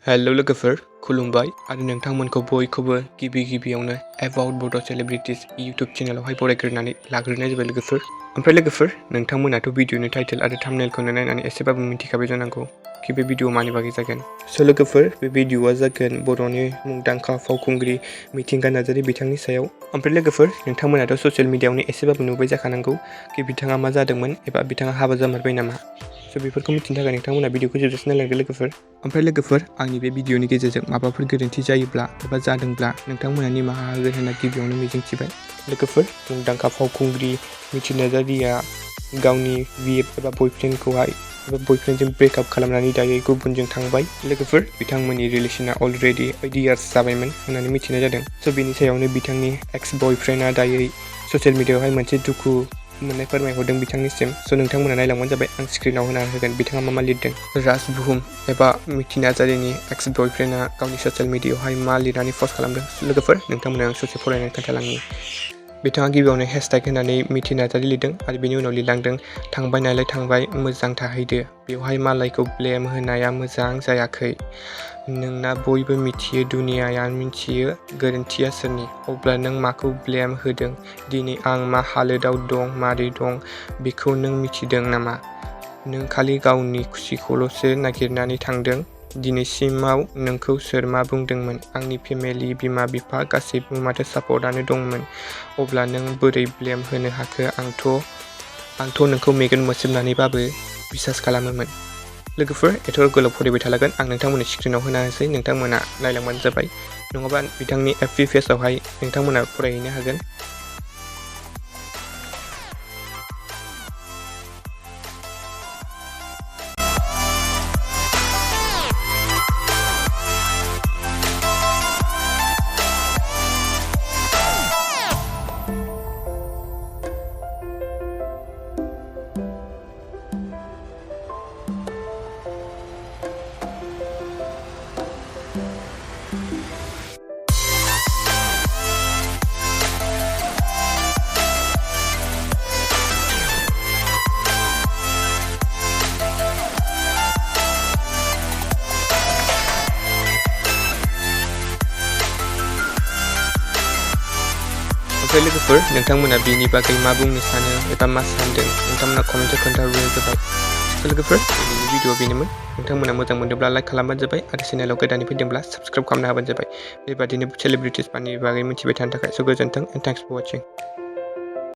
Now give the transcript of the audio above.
Hello लोगोफोर खुलुमबाय आरो नोंथांमोनखौ बयखौबो गिबियावनो एबाउट बड' सेलिब्रिटिज यूट्यूब चेनेलावहाय बरायग्रोनानै लाग्रोनाय जाबाय लोगोफोर। ओमफ्राय लोगोफोर नोंथांमोनाथ' भिडिअनि टाइटेल आरो थाम्बनेलखौनो नायनानै एसेबाबो मिथिखाबाय जानांगौ कि बे भिडिअ मानि बागै जागोन। स' लोगोफोर बे भिडिअआ जागोन बर'नि मुंदांखा फावखुंग्रि मिथि नार्जारी बिथांनि सायाव। ओमफ्राय लोगोफोर नोंथांमोनाथ' ससियेल मिडियाआवनो एसेबाबो नुबाय जाखानांगौ कि बिथाङा मा जादोंमोन एबा बिथाङा हाबा जामारबाय नामा। स' बेफोरखौ मिथिनो थाखाय नोंथांमोना भिडिअखौ जोबजासिम नायलांदो लोगोफोर। ओमफ्राय लोगोफोर आंनि बे भिडिअनि गेजेरजों माबाफोर गोरोन्थि जायोब्ला एबा जादोंब्ला नोंथांमोना निमाहा होगोन होनना गिबियावनो मिजिंथिबाय। लोगोफोर मुंदांखा फावखुंग्रि मिथि नार्जारीया गावनि बिएफ एबा बयफ्रेन्डजों ब्रेकआप खालामनानै दायो गुबुनजों थांबाय। लोगोफोर बिथांमोननि रिलेसना अलरेडि 8 इयार्स जाबायमोन होननानै मिथिनाय जादों। स' बेनि सायावनो बिथांनि एक्स बयफ्रेन्डआ दायो ससियेल मिडियाआवहाय मोनसे दुखु मोननाय फोरमायहरदों बिथांनिसिम। स' नोंथांमोना नायलांबानो जाबाय, आं स्क्रिनाव होना होगोन बिथाङा मा लिरदों। राज बुहुम एबा मिथि नार्जारीनि एक्स बयफ्रेन्डआ गावनि ससियेल मिडियाआवहाय मा लिरनानै पस्ट खालामदों लोगोफोर नोंथांमोना आं ससे फरायनानै खोन्थालांनि। बिथाङा गिबियावनो हेशटेग होनानै मिथि नार्जारी लिरदों आरो बेनि उनाव लिरलांदों थांबाय नालाय थांबाय मोजां थाहैदो, बेवहाय मालायखौ ब्लेम होनाया मोजां जायाखै। नोंना बयबो मिथियो, दुनियाया मिथियो गोरोन्थिया सोरनि, अब्ला नों माखौ ब्लेम होदों? दिनै आं मा हालोदाव दं, मारै दं बेखौ नों मिथिदों नामा? नों खालि गावनि खुसिखौल'सो नागिरनानै थांदों। दिनैसिमाव नोंखौ सोर मा बुंदोंमोन? आंनि फेमिलि, बिमा बिफा गासैबो माथो सापर्टआनो दंमोन, अब्ला नों बोरै ब्लेम होनो हाखो? आंथ' नोंखौ मेगन मोसेबनानैबाबो बिसास खालामोमोन। लोगोफोर एथ' गोलाव फरायबाय थालागोन, आं नोंथांमोननि स्क्रिनाव होना होसै, नोंथांमोना नायलांबानो जाबाय, नङाबा बिथांनि एफबि पेजआवहाय नोंथांमोना फरायहैनो हागोन। ओमफ्राय लोगोफोर नोंथांमोना बेनि बागै मा बुंनो सानो एबा मा सानदों नोंथांमोना कमेन्टआव खोन्थाहरबानो जाबाय। लोगोफोर दिनैनि भिडिअ बेनोमोन, नोंथांमोना मोजां मोनदोंब्ला लाइक खालामबानो जाबाय आरो चेनेलाव गोदानै फैदोंब्ला साबस्क्राइब खालामना होबानो जाबाय। बेबादिनो सेलिब्रिटिसफोरनि बागै मिथिबाय थानो थाखाय। स' गोजोन्थों एन्ड थेंक्स फर वाचिं।